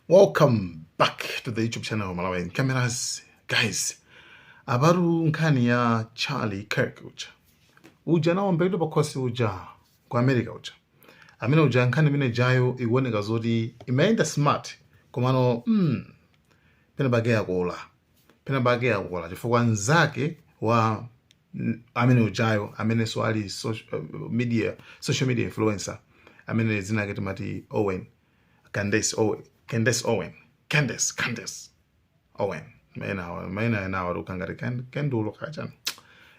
Welcome back to the YouTube channel Malawi Cameras. Guys, apatu nkhani ya Charlie Kirk uja. Uja anaomberedwa pakhosi uja ku America uja. Amene uja, nkhani imene jayo ikuoneka zoti imayenda smart, komano pena pake yakola. Pena pake yakola chifukwa nzake wa amene ujayo, amenenso ali social media influencer, amene dzina lake timati Owen Candace Owen, Candace Owen, Candace Owen, maina enawo ukangati Kendulo kachani.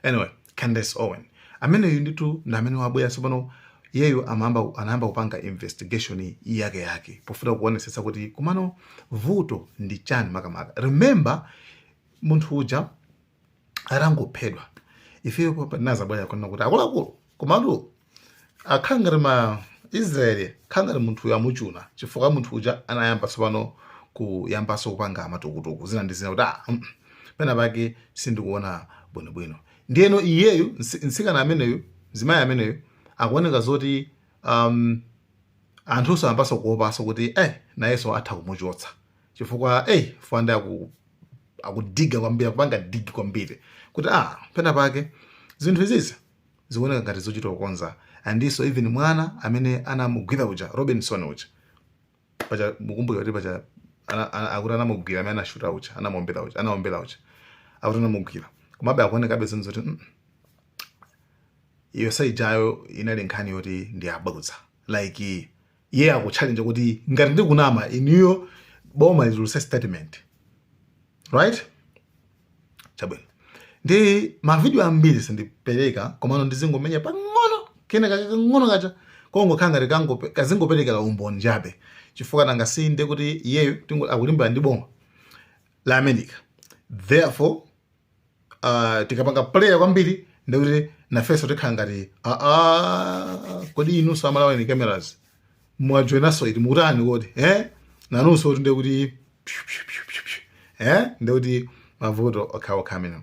Anyway, Candace Owen ameneyu nditu ndi amene wabwera tsopano. Iyeyo anayamba kupanga investigation yake yake pofuna kuonesesa kuti kumano vuto ndi chani makamaka. Remember, munthu uja atangophedwa, ifeyo tinazabwera kunena kuti akuluakulu, komatu akhala ngati ma Israeli, khala ngati munthu uyu amuchuna, chifukwa munthu uja anayamba tsopano kuyambanso kupanga matukutuku zina ndi zina, kuti ah, pena pake sindikuona bwinobwino. Ndiyeno iyeyu, mtsikana ameneyu, mzimayi ameneyu, akuoneka zoti anthunso ayambanso kuopanso kuti nayenso atha kumuchotsa, chifukwa fanda akudiga kwambiri, akupanga dig kwambiri kuti ah, pena pake zinthu izizi zikuoneka ngati zochita kukonza. Andinso even mwana amene anamugwira uja, Robinson uja, pacha mukumbuka kuti pacha akuti anamugwira amene anashuta uja, anamuombera uja, anaombera uja, akuti anamugwira, komabe akuonekabe zinthu zoti iyo saijayo inali nkhani yoti ndi abodza. Like, iye akuchallenge kuti ngati ndikunama, inuyo boma litulutse statement, right? Chabwino, ndi mavidiyo ambiri sindipereka, komano ndizingomenya pang'ono kene kake kang'ono kacha kongokhala ngati kazingoperekera umboni chabe, chifukwa nanga sinde kuti iyeyo akulimbana ndi boma la America. Therefore, tikapanga player kwambiri, ndikuti nafenso tikhala ngati aa, kodi inunso amalawi cameras mwajoinaso iti, mukutani kodi, eh? Nanunso kuti ndekuti pyu, pyu, pyu, pyu, pyu. Eh, ndekuti mavuto okhaokha amenewo.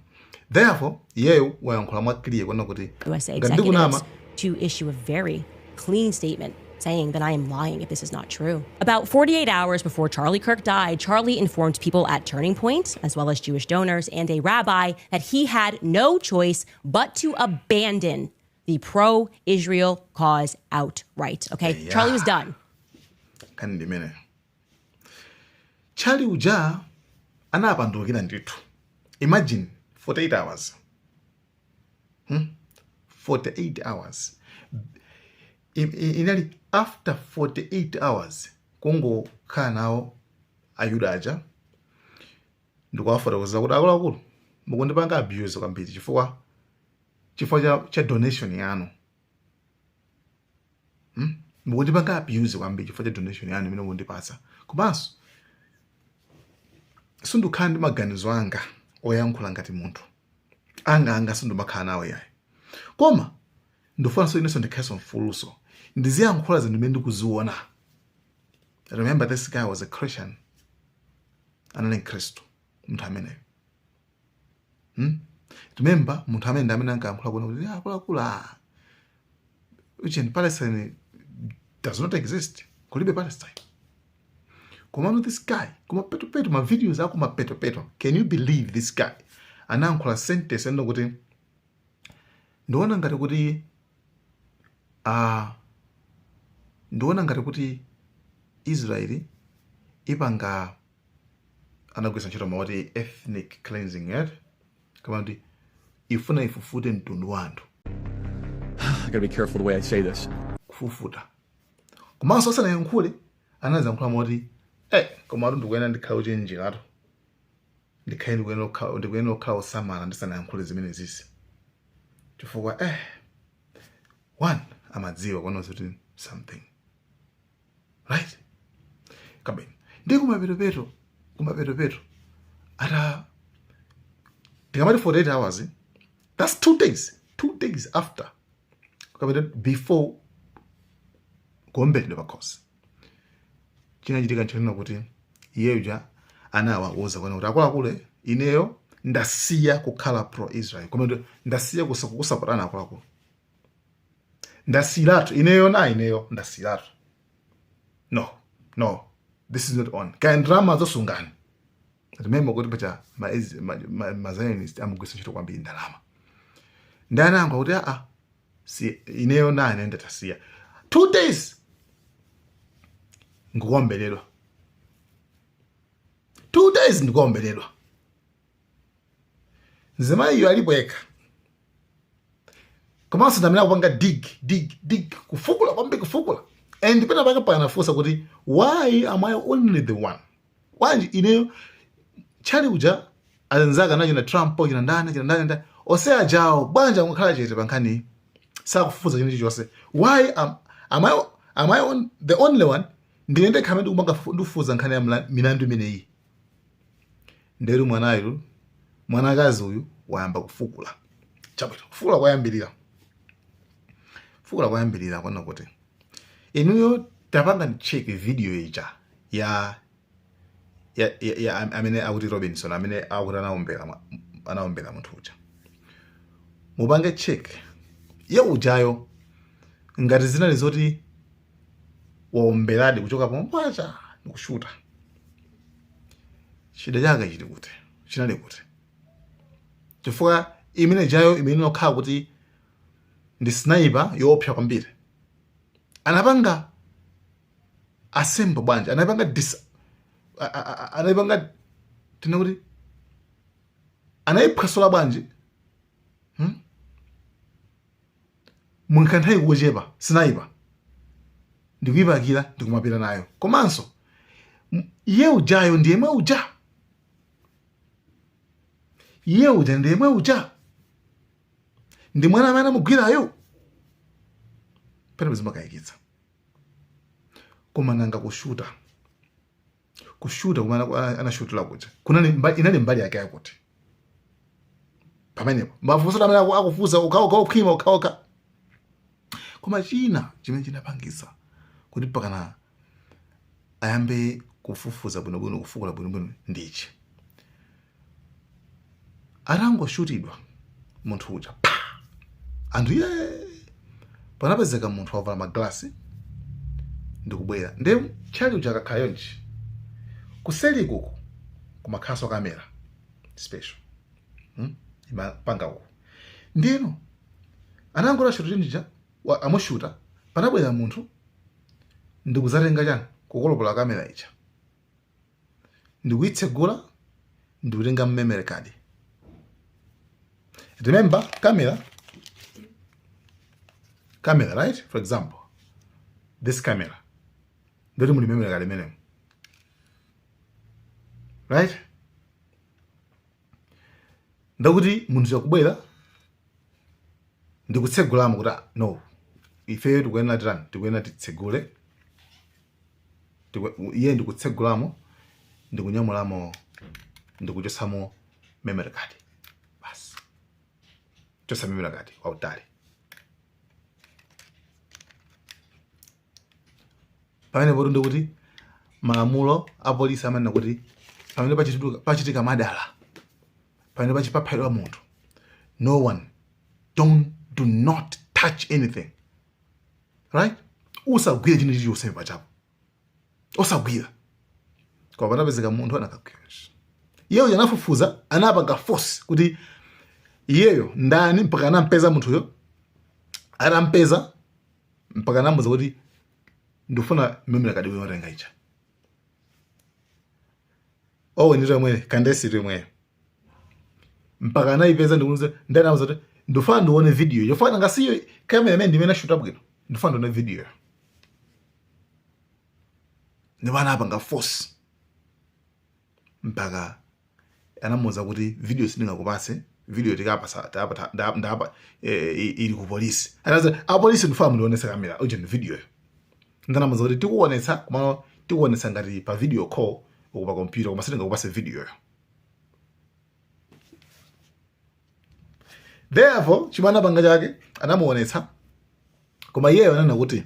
Therefore, iyeyo wayankhula mwa clear kuona kuti USA ngati ndikunama executives to issue a very clean statement saying that I am lying if this is not true. About 48 hours before Charlie Kirk died, Charlie informed people at Turning Point, as well as Jewish donors and a rabbi, that he had no choice but to abandon the pro Israel cause outright. Okay? Charlie was done. Kani ndimene Charlie uja anapandukira ndithu. Imagine 48 hours, 48 hours. Inali after 48 hours kungokhala nawo Ayuda aja ndikuwafotokoza kuti akuluakulu, mukundipanga abuse kwambiri chifukwa cha donation yanu, Mukundipanga abuse kwambiri chifukwa cha donation yanu imene mukundipatsa, komanso sindikhala ndi maganizo anga oyankhula ngati munthu anga sindimakhala nawo yayi, koma ndifunanso inenso ndikhalenso mfuluso ndiziyankhula zinthu imene ndikuziona. Remember, this guy was a Christian, anali Mkhristu munthu ameneyo, Remember, munthu amene ndi amene ankayankhula kuona kuti akuluakulu, ah, ucheni Palestine does not exist, kulibe Palestine. Komano this guy kumapetopeto, ma videos ako mapetopeto, can you believe this guy anayankhula sentence endo kuti ndiona ngati kuti Israeli ipanga, anagwiritsa ntchito mawoti ethnic cleansing, right? Kama kuti ifuna ifufute mtundu wa anthu. I gotta be careful the way I say this. Kufufuta. Komanso asanayankhule anayankhula moti komatu ndikuyena ndikhale uchenjeratu, ndikhale ndikuyenera kukhala osamala ndisanayankhule zimene zizi, chifukwa one amadziwa kuona kuti something, right? Kabeni ndi kumapetopeto ata tikamati 48 hours, that's 2 days, 2 days after kapena before kuomberedwa pakhosi, chinachitika nchonena kuti iyeyo anawauza kuona kuti akuluakulu, ineyo ndasiya kukhala pro Israel, koma ndasiya kusapotana akuluakulu, ndasiyiratu ineyo na ineyo ndasiyiratu. No, no. This is not on. Kaya ndalama zosungani. Remember kuti pacha ma Zionist amagwiritsa ntchito kwambiri ndalama. Ndi anayankha kuti aa, si ineyo nane ndatasiya. 2 days ndikuomberedwa. 2 days ndikuomberedwa. Mzimayiyo alipo yekha, komanso ndamene akupanga dig, dig, dig, kufukula kwambiri, kufukula. And pena pake panafunsa kuti, "Why am I only the one? Wanji ineyo? Charlie uja, anzake anachina Trump, china ndani, china ndani, ndani, onse ajawo bwanji angokhala chete pa nkhani, sakufufuza china chilichonse? Why am I the only one? Ndine ndekha amene ndikupanga ndikufufuza nkhani ya milandu imeneyi?" Nderu mwanayu, mwanakazi uyu, wayamba kufukula. Chabwino, kufukula kwayambirira, fukula kwayambirira kwana kuti inuyo tapanga check video ija ya amene akuti Robinson, amene akuti anaombera munthu uja. Mupange check ye ujayo, ngati zinali zoti waomberadi kuchoka pomwacha ndikushuta, chida chake chili kuti, chinali kuti? Chifukwa imene jayo imene inokhala kuti ndi sniper yoopsa kwambiri, anapanga assemble bwanji? Anapanga dis anapanga tina kuti anayiphwasula bwanji, Munkanthawi kuchepa sniper ndikuyipakira, ndikumapita nayo. Komanso iye ujayo ndi yemwe uja, iye uja ndi yemwe uja, ndi mwana amene anamugwirayo. Pena zimakayikitsa. Koma nanga kushuta, kushuta kumene anashutira kuja kunali inali mbali yake yakuti pamenepo? Mafunso amene akufunsa okhaokha, okhwima okhaokha. Koma china chimene chinapangisa kuti pakana ayambe kufufuza bwinobwino, kufukula bwinobwino, ndichi: atangoshutidwa munthu uja, pa anthu ye, panapezeka munthu wavala maglasi ndikubwera. Nde Charlie uja akakhala yonchi, kuseli kuku kumakhalanso kamera special, Imapanga uku. Ndino anangoti ashuta chinjija, amushuta, panabwera munthu ndikuzatenga chani, kukolopola kamera ija, ndikuitsegula, ndikutenga memory card. Remember, camera, camera, right? For example, this camera, ndoti muli memory card imenemo, right? Ndakuti munthu chakubwera ndikutsegulamo kuti, "Ah, no, ifeyo tikuyenera titani? Tikuyenera titsegule." Iye ndikutsegulamo, ndikunyamulamo, ndikuchotsamo memory card basi. Chosa memory card wautali pamene poto. Ndikuti malamulo a polisi amanena kuti pamene pachitika madala, pamene pachipaphedwa munthu, no one, don't, do not touch anything, right? Usagwire chinthu chilichonse pachapo, osagwira. Koma panapezeka munthu anakagwira. Iyeyo anafufuza, anapanga force kuti iyeyo ndani, mpaka anampeza munthuyo. Atampeza, mpaka anamuza kuti, "Ndifuna memory card yotenga icha." Owe ndito imwene kandesi imweyo, mpaka anayipeza. Ndikuuze ndani, anamuza kuti, "Ndifuna ndione video yofana ngasiyo kamera imene ndimene ashuta bwino, ndifuna ndione video." Ndipo anapanga force mpaka anamuwuza kuti, "Video sindingakupase, video tikapasa ndapa ili ku polisi." Anaza apolisi, "Ndifuna mundionese kamera uje ndi video." Ndanamuwuza kuti, "Tikuonetsa, komano tikuonetsa ngati pa video call uku pa computer, koma sindingakupase video." Therefore chimene anapanga chake, anamuonetsa. Koma iyeyo ananena kuti,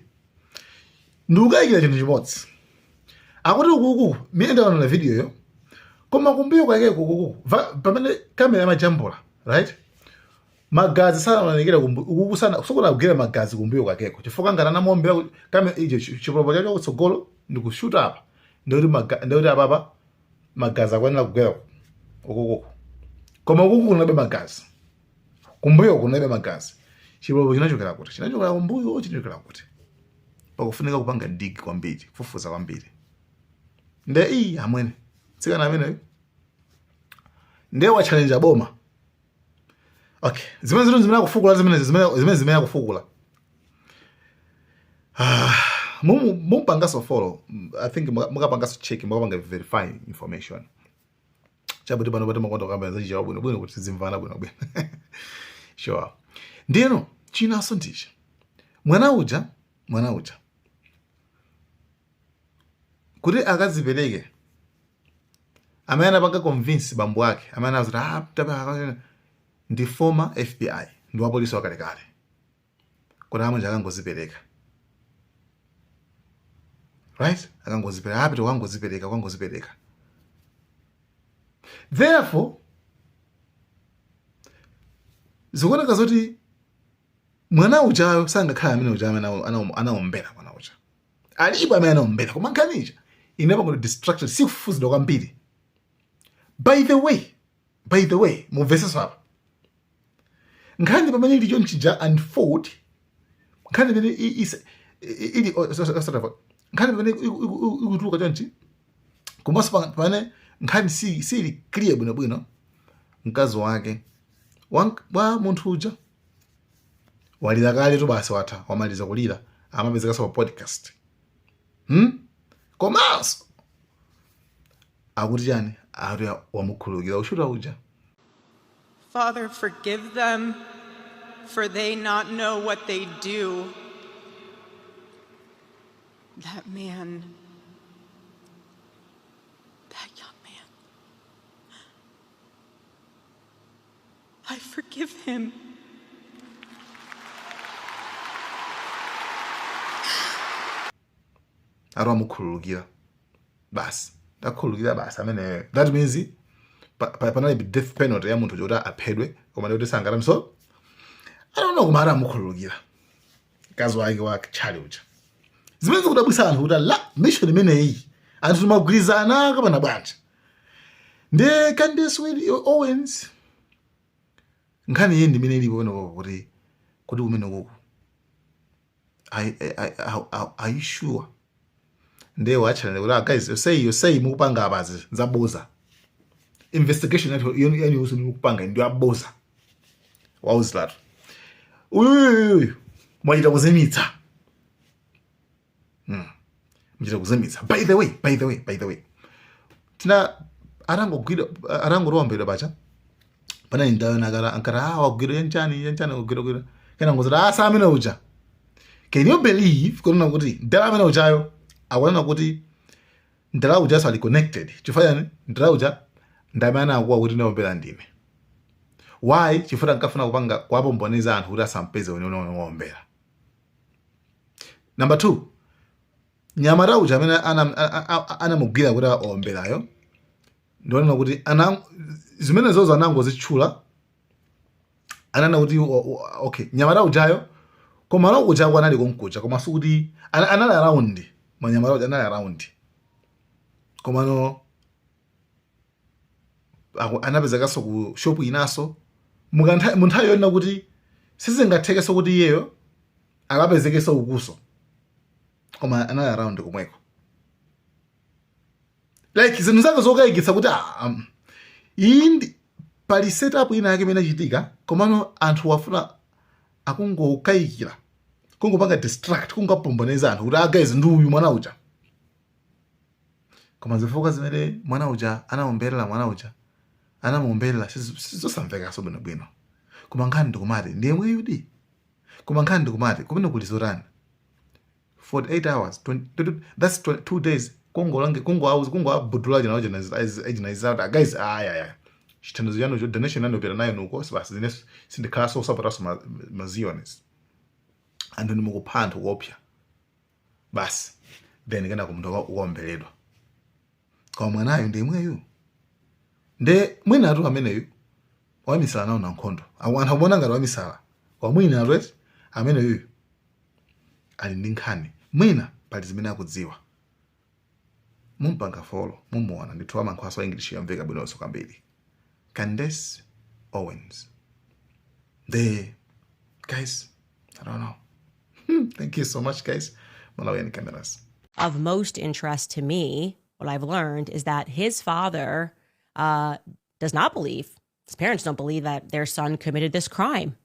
"Ndikukayikira chinthu chimodzi." Akuti ukuku mine ndaonera videoyo, koma kumbuyo kwake kukuku pamene kamera imajambula, right, magazi sanaonekera ukuku, sana sikunagwira magazi kumbuyo kwakeko, chifukwa ngati anamuombera kamera icho, chipolopo chacho kutsogolo ndikushuta apa. Ndikuti apapa magazi akuyenera kugwera ukukuku, koma ukuku kunalibe magazi, kumbuyo kunalibe magazi. Chipolopolo chinachokera kuti? Chinachokera kumbuyo? Chinachokera kuti? Pakufunika kupanga dig kwambiri, kufufuza kwambiri. Nde iyi amwene, tsikana ameneyo nde wachallenge boma. Okay, zimene zinthu zimene akufukula, zimene akufukula. Ah, mumpangaso follow. I think mukapangaso check, mukapanga verify information chabuti pano pati makonda kukamba zachichawa bwino bwino kuti tizimvana bwino bwino. Sure. Ndiyeno chinanso ndichi: mwana uja kuti akazipereke, amene anapanga convince bambo ake, amene anazoti ah, ndi former FBI, ndi wapolisi wakalekale, kuti amwe akangozipereka, right? Akangozipereka, apite kangozipereka, kangozipereka. Therefore zikuoneka zoti mwana ujayo sangakhala amene uja amene anaombera. Mwana uja alipo amene anaombera, koma nkhani ija inapangidwa distracted, sikufufuzidwa kwambiri. By the way, mumveseso apa, nkhani pamene ili chonchija unfold, nkhani pamene ili sort of, nkhani pamene ikutuluka chonchi, komanso pamene nkhani sili clear bwinobwino, mkazi wake wa munthu uja walira kale tu, basi watha, wamaliza kulira, amapezekanso pa podcast, Komanso akuti chani? Akuti wamukhululukira ushuta uja. Father, forgive them, for they not know what they do. That man, that young man, I forgive him. Ati wamukhululukira basi, ndakhululukira basi ameneyo. That means panali death penalty ya munthu choti aphedwe, koma ndikuti sangatani. So I don't know, koma ati amukhululukira mkazi wake wa Charlie uja. Zimene zikudabwisa anthu kuti la mission imeneyi anthu timagwirizana kapena bwanji? Ndi Candace Owens, nkhani iyi ndimene ilipo pamenepo, kuti kumene kuku are you sure? Ndiye wachallenge kuti, "Ah, guys, you say mukupanga apazi zaboza. Investigation yathu yani yonse mukupanga ndi yaboza." Wauzilatu uyuyuyu, mwachita kuzimitsa. Mwachita kuzimitsa. By the way, tina atangogwira, atangotowambedwa pacha, panali ndayona akati ankati ah, wagwidwa yanchani yanchani, wagwidwa gwidwa, kena ngozati ah, sa amene uja. Can you believe kunena kuti ndala amene ujayo akunena kuti ndala ujaso ali connected? Chifukwa chani? Ndala uja ndamene anakuwa kuti ndaombera ndine. Why? Chifukwa ankafuna kupanga kuwapomboneza anthu kuti asampeze wene wombera. Number two, nyamata uja amene anamugwira kuti aomberayo, ndionena kuti ana zimene zozo anangozitchula, anana kuti okay, nyamata ujayo, koma malo kujako anali konkuja, koma sikuti anali around. Manyamata uja anali around, komano anapezekanso ku shop inaso mu nthawi yonena kuti sizingathekenso kuti iyeyo akapezekenso ukuso, koma anali around komweko. Like zinthu zake zokayikitsa kuti ah, iyi pali setup ina yake imene achitika, komano anthu wafuna akungokayikira, kungopanga distract, kungopomboneza anthu kuti, "Ah guys, ndi uyu mwana uja." Koma zifukwa zimene mwana uja anaomberera, mwana uja anamuomberera, sizosamvekanso bwinobwino. Koma nkhani ndikumati ndi yemweyu di. Koma nkhani ndikumati kumene kuli zotani? 48 hours, 20, that's 2 days, kungolange, kungoauza, kungoabudula china ejina kuti, "Guys, aya aya, chithandizo chanu cho donation yanu pita nayo nuko basi. Zine sindikhalanso kusapotanso ma Zionist. Anthu ndimukupha anthu kuopsa basi." Then kenako munthu ukaomberedwa, koma mwanayo ndi imweyu. Nde mwinatu ameneyu wamisala nawo na nkhondo. Anthu akuona ngati wamisala, koma mwinatu eti ameneyuyu ali ndi nkhani, mwina pali zimene akudziwa. Mumpanga follow, mumuona ndithu, amankhaso English yamveka bwinonso kwambiri, Candace Owens. The guys, I don't know. Thank you so much, guys. Malawian Cameras. Of most interest to me, what I've learned is that his father does not believe, his parents don't believe that their son committed this crime.